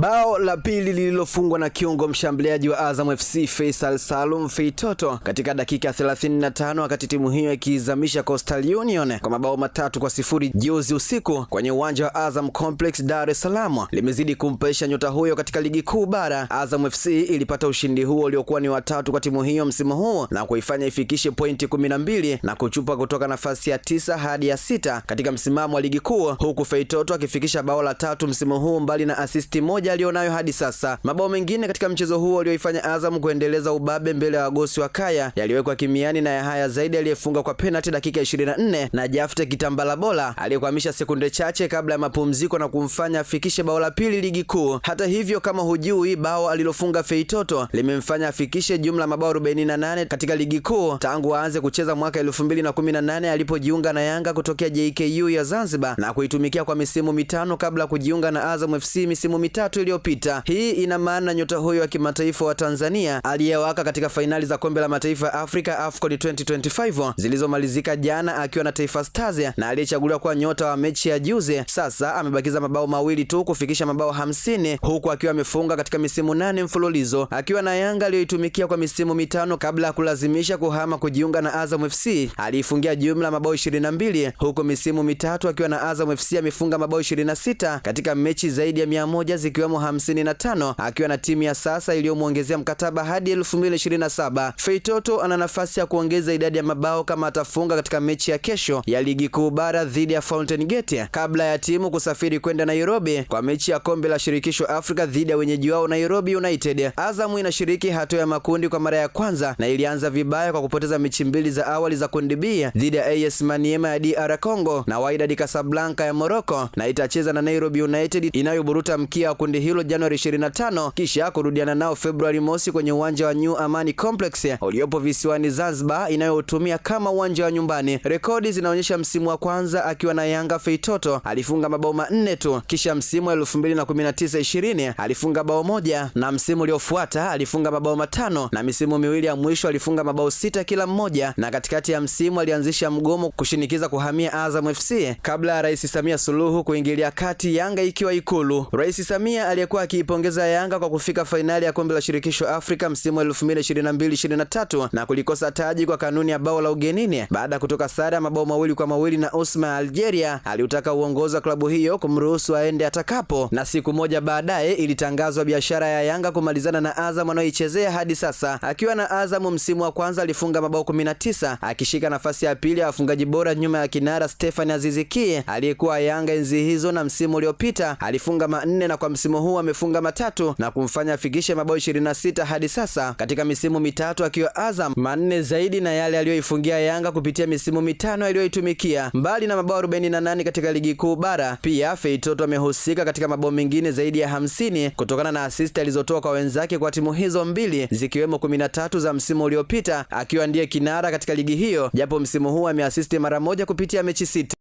Bao la pili lililofungwa na kiungo mshambuliaji wa Azam FC Faisal Salum Feitoto katika dakika 35 wakati timu hiyo ikiizamisha Coastal Union kwa mabao 3-0 juzi usiku kwenye uwanja wa Azam Complex Dar es Salaam limezidi kumpaisha nyota huyo katika ligi kuu bara. Azam FC ilipata ushindi huo uliokuwa ni watatu kwa timu hiyo msimu huu na kuifanya ifikishe pointi 12 na kuchupa kutoka nafasi ya 9 hadi ya 6 katika msimamo wa ligi kuu, huku Feitoto akifikisha bao la tatu msimu huu mbali na asisti moja alionayo hadi sasa. Mabao mengine katika mchezo huo ulioifanya Azam kuendeleza ubabe mbele ya wagosi wa Kaya yaliwekwa kimiani na Yahaya Zaidi aliyefunga kwa penalti dakika 24 na Jafte Kitambala Bola aliyekwamisha sekunde chache kabla ya mapumziko na kumfanya afikishe bao la pili ligi kuu. Hata hivyo, kama hujui, bao alilofunga Feitoto limemfanya afikishe jumla mabao 48 katika ligi kuu tangu aanze kucheza mwaka 2018 alipojiunga na Yanga kutokea JKU ya Zanzibar na kuitumikia kwa misimu 5 kabla kujiunga na Azam FC misimu 3 iliyopita. Hii ina maana nyota huyo wa kimataifa wa Tanzania aliyewaka katika fainali za kombe la mataifa ya Afrika AFCON 2025 zilizomalizika jana akiwa na Taifa Stars na aliyechaguliwa kuwa nyota wa mechi ya juzi, sasa amebakiza mabao 2 tu kufikisha mabao 50 huku akiwa amefunga katika misimu 8 mfululizo akiwa na Yanga aliyoitumikia kwa misimu 5 kabla ya kulazimisha kuhama kujiunga na Azam FC. Aliifungia jumla mabao 22 huku misimu 3 akiwa na Azam FC amefunga mabao 26 katika mechi zaidi ya 100 zikiwemo 55 akiwa na timu ya sasa iliyomuongezea mkataba hadi 2027. Feitoto ana nafasi ya kuongeza idadi ya mabao kama atafunga katika mechi ya kesho ya ligi kuu bara dhidi ya Fountain Gate kabla ya timu kusafiri kwenda Nairobi kwa mechi ya kombe la shirikisho Afrika dhidi ya wenyeji wao Nairobi United. Azam inashiriki hatua ya makundi kwa mara ya kwanza na ilianza vibaya kwa kupoteza mechi 2 za awali za kundi B dhidi ya AS Maniema ya DR Congo na Wydad Casablanca ya Morocco, na itacheza na Nairobi United inayoburuta mkia wa kundi hilo Januari 25 kisha kurudiana nao Februari mosi kwenye uwanja wa New Amani Complex uliopo visiwani Zanzibar inayotumia kama uwanja wa nyumbani. Rekodi zinaonyesha msimu wa kwanza akiwa na Yanga Feitoto alifunga mabao 4 tu, kisha msimu wa 2019-20 alifunga bao 1 na msimu uliofuata alifunga mabao 5 na misimu miwili ya mwisho alifunga mabao 6 kila mmoja, na katikati ya msimu alianzisha mgomo kushinikiza kuhamia Azam FC kabla ya Rais Samia Suluhu kuingilia kati Yanga ikiwa Ikulu. Rais Samia aliyekuwa akiipongeza Yanga kwa kufika fainali ya kombe la shirikisho Afrika msimu wa 2022-2023 na kulikosa taji kwa kanuni ya bao la ugenini baada ya kutoka sare ya mabao 2-2 na Usma Algeria, aliutaka uongozi wa klabu hiyo kumruhusu aende atakapo, na siku moja baadaye ilitangazwa biashara ya Yanga kumalizana na Azam anayoichezea hadi sasa. Akiwa na Azam msimu wa kwanza alifunga mabao 19 akishika nafasi ya pili ya wafungaji bora nyuma ya kinara Stefan Aziz Ki aliyekuwa Yanga enzi hizo, na msimu uliopita alifunga 4 na kwa msimu huu amefunga 3 na kumfanya afikishe mabao 26 hadi sasa katika misimu 3 akiwa Azam, 4 zaidi na yale aliyoifungia Yanga kupitia misimu 5 aliyoitumikia. Mbali na mabao 48 katika ligi kuu bara, pia Feitoto amehusika katika mabao mengine zaidi ya 50 kutokana na assist alizotoa kwa wenzake kwa timu hizo mbili zikiwemo 13 za msimu uliopita akiwa ndiye kinara katika ligi hiyo, japo msimu huu ameasisti mara moja kupitia mechi 6.